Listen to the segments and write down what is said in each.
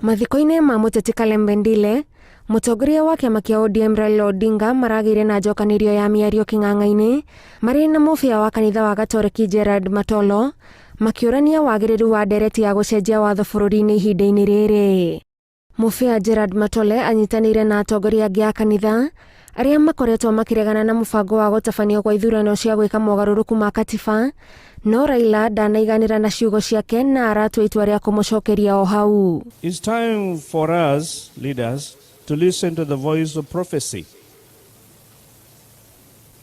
Mathiko-inĩ ma mũteti Kalembe Ndile, mũtongoria wa kĩama kĩa ODM Raila Odinga maragĩire na njokanĩrio ya mĩario kĩng'ang'a-inĩ marĩ na mũbĩa wa kanitha wa Gatoreki Gerard Matolo makĩũrania wagĩrĩru wa ndereti ya gũcenjia watho bũrũri-inĩ ihinda-inĩ rĩrĩ. Mũbĩa Gerard Matole anyitanĩire na atongoria angĩ a kanitha arĩa makoretwo makĩregana na mũbango wa gũtabanio kwa ithurano cia gwĩka mogarũrũku ma katiba, no Raila ndanaiganĩra na ciugo ciake na aratua itua rĩa kũmũcokeria o hau. It's time for us, leaders, to listen to the voice of prophecy.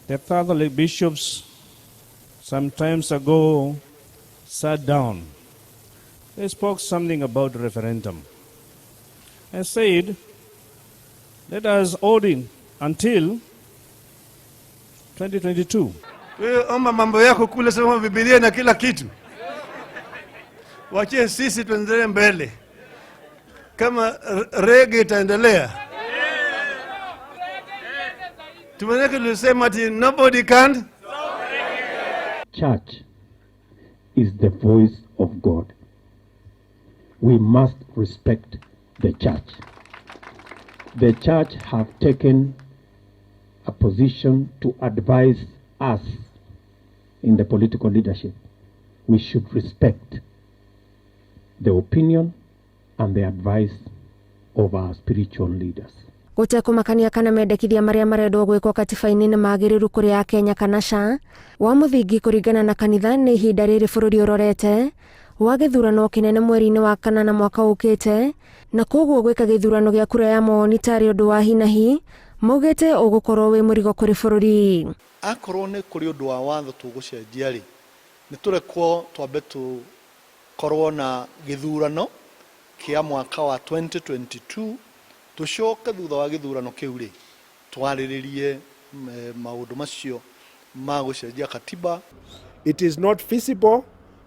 The Catholic bishops some times ago sat down. They spoke something about referendum and said, "Let us hold it until 2022." Wewe omba mambo yako kule, soma Biblia na kila kitu. Wachie sisi tuendelee mbele. Kama reggae itaendelea, tumanake tulisema ati nobody can Church is the voice of God. We must respect the church. The church have taken a position to advise us in the political leadership. We should respect the opinion and the advice of our spiritual leaders. Gũtekũmakania kana mendekithia marĩa marendwo gwĩkwo katiba-inĩ nĩ magĩrĩru kũrĩ Akenya kana ca, wa mũthingi kũringana na kanitha nĩ ihinda rĩrĩ bũrũri ũrorete wa gĩthurano kĩnene mweri-inĩ wa kanana mwaka ũkĩte, na koguo gwĩka gĩthurano gĩa kura ya mawoni tarĩ ũndũ wa hinahi maugĩte ũgũkorwo wĩ mũrigo kũrĩ bũrũri. Akorwo nĩ kũrĩ ũndũ wa watho tũgũcenjia rĩ, nĩ tũrekwo twambe tũkorwo na gĩthurano kĩa mwaka wa 2022, tũcoke thutha wa gĩthurano kĩu rĩ, twarĩrĩrie maũndũ macio ma gũcenjia katiba. It is not feasible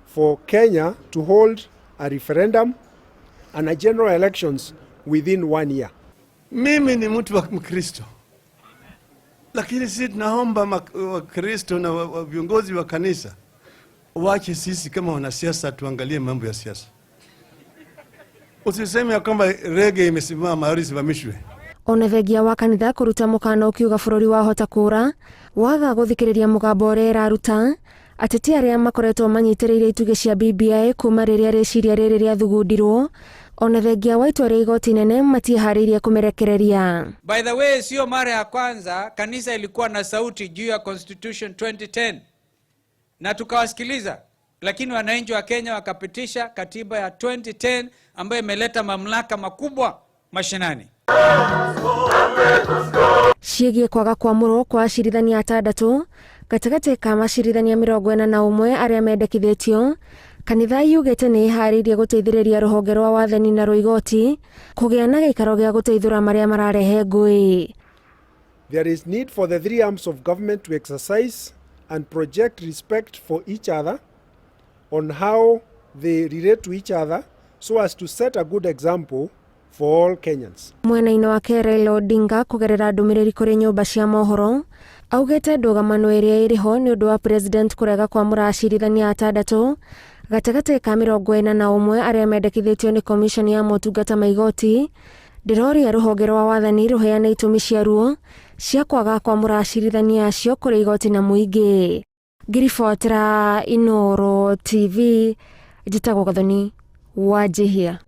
for Kenya to hold a referendum and a general elections within one year. Mimi ni mtu wa Mkristo, lakini sisi tunaomba Wakristo na viongozi wa kanisa wache sisi kama wanasiasa tuangalie mambo ya siasa. Usiseme ya kwamba reggae imesimama au isimamishwe. Ona thengia wa kanitha kũruta mũkana ũkiuga bũrũri wahota kũra waga gũthikĩrĩria mũgambo ũrĩa ĩraruta, ateti arĩa makoretwo manyitĩrĩire itugĩ cia BBI kuma rĩrĩa rĩciria rĩrĩ rĩathugundirwo, ona thengia wa itua rĩa igoti inene, matiĩharĩirie kũmĩrekereria. By the way, sio mara ya kwanza kanisa ilikuwa na sauti juu ya Constitution 2010 na tukawasikiliza, lakini wananchi wa Kenya wakapitisha katiba ya 2010 ambayo imeleta mamlaka makubwa mashinani. Ciĩgiĩ kwaga kwamũrwo kwa acirithania atandatũ gatagatĩ ka macirithania 41 arĩa mendekithĩtio, kanitha yugĩte nĩ ĩharĩirie gũteithĩrĩria rũhonge rwa wathani na rwa igoti kũgĩa na gĩikaro gĩa gũteithũra marĩa mararehe ngũĩ. There is need for the three arms of government to exercise and project respect for each other on how they relate to each other so as to set a good example for all Kenyans. Mwena-inĩ wake Raila Odinga kũgerera ndũmĩrĩri kũrĩ nyũmba cia mohoro augĩte ndũgamano ĩrĩa ĩrĩ ho nĩ ũndũ wa president kũrega kwamũra acirithania atandatũ gatagatĩ ka 41 arĩa mendekithĩtio nĩ commission ya motungata ma igoti, ndĩroria rũhonge rwa wathani rũheane itũmi ciaruo cia kwaga kwamũra acirithania acio kũrĩ igoti na mũingĩ. Ngĩribotera Inooro TV, njĩtagwo Gathoni Wanjihia.